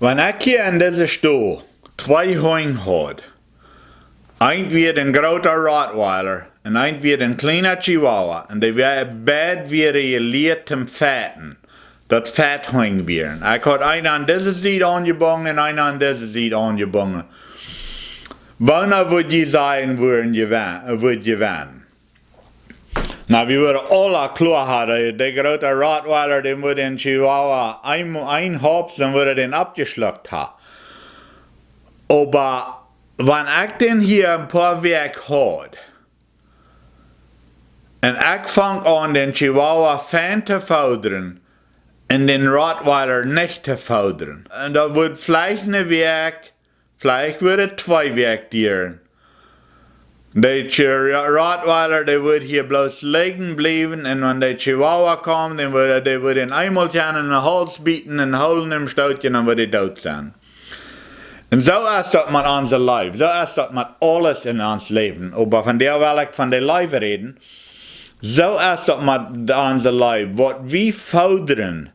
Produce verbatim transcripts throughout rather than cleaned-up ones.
Wan ekj hia en dise Stow twee Hunj haud, eent wia een groota Rottweiler un eent wia een kjliena Chihuahua, un dee wia, beid wieren jelieet toom fighten, daut Fighthunj wieren. Ekj haud eenen aun dise Sied aunjebungen un eenen aun dise Sied aunjebungen. Woona wudd jie sajen, wudd jewen-, wudd jewennen? Na, wie wudden aula kloa haben, de, de groota Rottweiler, dän wudd een Chihuahua een, een Hops, dan wudd dän oppjeschlukt haben. Oba wan ekj dän hia een poa Wäakj haud, un ekj funk aun dän Chihuahua fein to foodren un dän Rottweiler nich to foodren, un daut wudd veleicht eene Wäakj, veleicht wudd twee Wäakj dieren. De Chi-, Rottweiler, dee wudd hia bloos lijen bliewen, un wan de Chihuahua kjeem, dan wudd, dee wudd am eemol aun dän Hauls bieten un hoolen em Stootje, dan wudd hee doot sennen. Un soo es daut met onse Leew, soo es daut met aules en ons Läwen. Oba vondoag well ekj von de Leew räden. Soo es daut met onse Leew. Waut wie foodren,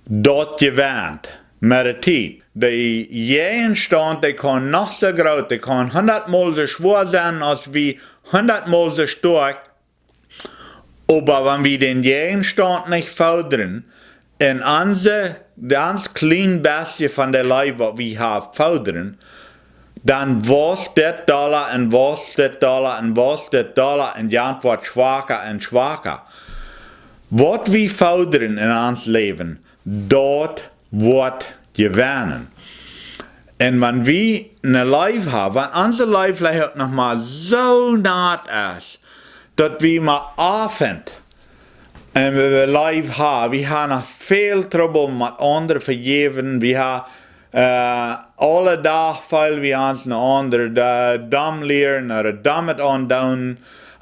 daut jewennt met de Tiet. De Jäajenstaunt, dee kaun noch soo groot, dee kaun hundatmol soo schwoa sennen aus wie, hundatmol soo stoakj. Oba wan wie dän Jäajenstaunt nich foodren un onse, daut kjliene bestje von de Leew, waut wie haben, foodren, dan woasst dit dolla un woasst dit dolla un woasst dit dolla un jant woat schwaka un schwaka. Waut wie foodren en ons Läwen, daut woat jewennen. Un wan wie eene Leew haben, wan onse Leew veleicht uk noch mau soo nat es, daut wie mau oft un wie Leew haben, wie haben noch väl Trubbel met aundre vejäwen, wie haben, äh, aule Doag feel wie ons no aundre, de, domm lieren, ooda domm aundoonen,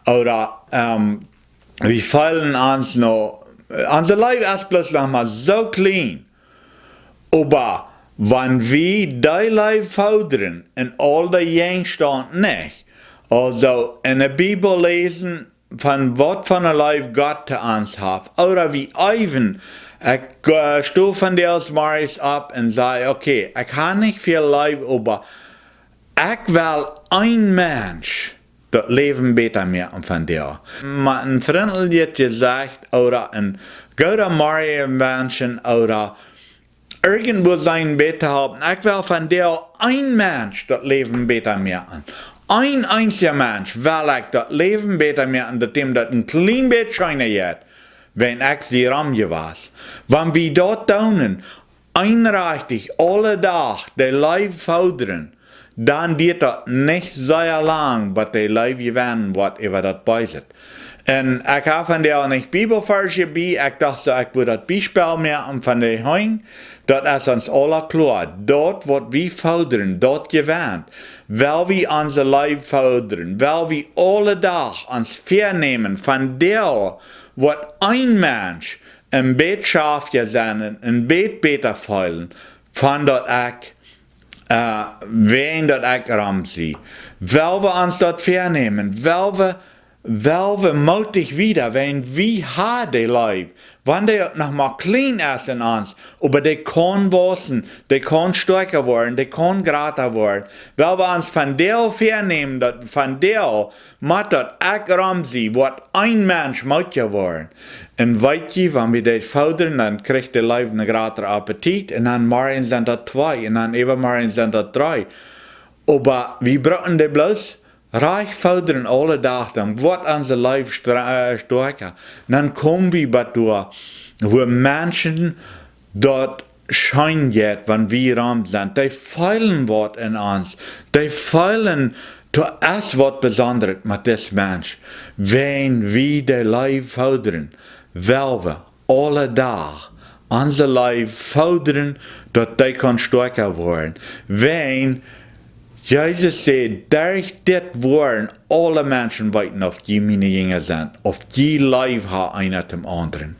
ooda, ähm, wie feelen ons no, onse Leew es bloos noch mau soo kjlien. Oba wan wie dee Leew foodren un aul dee Jäajenstaunt nich, aulsoo en de Bibel läsen, von waut von eene Leew Gott to ons haft, ooda wie äwen, ekj, äh, sto vondoag zemorjes opp un saj: "Okay, ekj hab nich väl Leew, oba ekj well een Mensch daut Läwen bäta moaken vondoag." Mau een frintlichet Jesecht ooda een gooda Morjen wenschen ooda irjentwoo sennen bäta halpen. Ekj well vondoag een Mensch daut Läwen bäta moaken. Een eensja Mensch well ekj daut Läwen bäta moaken, daut däm daut een kjlien bät scheena jeit, wan ekj sie rom jewast. Wan wie daut doonen, eenrachtich aule Doag de Leew foodren, dan diet daut nich sea lang, bat de Leew jewennen woat äwa daut Beese. Un ekj hab vondoag nich Bibelvarsch bie, ekj docht soo, ekj wudd daut Biespel moaken von de Hunj, daut es ons aula kloa, daut waut wie foodren, daut jewennt. Well wie onse Leew foodren, well wie aule Doag ons väanämen, vondoag woat een Mensch een bät schwoa sennen, een bät bäta feelen, von daut ekj, äh, wan daut ekj rom sie. Well wie ons daut väanämen, well wie, well wie mootich wieda, wan wie haben de Leew, wan dee noch mau kjlien es en ons, oba dee kaun wausen, dee kaun stoakja woaren, dee kaun jrata woaren. Well wie ons vondoag väanämen, daut vondoag met daut ekj rom sie, woat een Mensch mootja woaren. Un weet jie, wan wie daut foodren, dan kjricht de Leew een jrata Appetit, un dan morjen sent daut twee, un dan äwamorjen sent daut dree. Oba wie brucken dee bloos rajcht foodren aule Doag, dan woat onse Leew stra-, äh, stoakja. Dan komen wie bat doa, wua Menschen daut scheen jeit, wan wie rom sent. Dee feelen waut en ons. Dee feelen, doa es waut besondret met dis Mensch. Wan wie de Leew foodren, well wie aule Doag onse Leew foodren, daut dee kaun stoakja woaren. Wan Jesus säd: "Derch dit woaren aule Menschen weeten, auf jie miene Jinja sent, auf jie Leew haben eena dän aundren."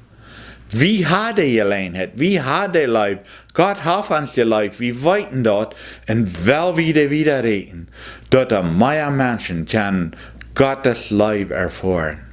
Wie haben de Jeläajenheit, wie haben de Leew, Gott haft ons jeleeft, wie weeten daut, un well wie dee wieda räden, daut doa mea Menschen kjennen Gottes Leew erfoaren.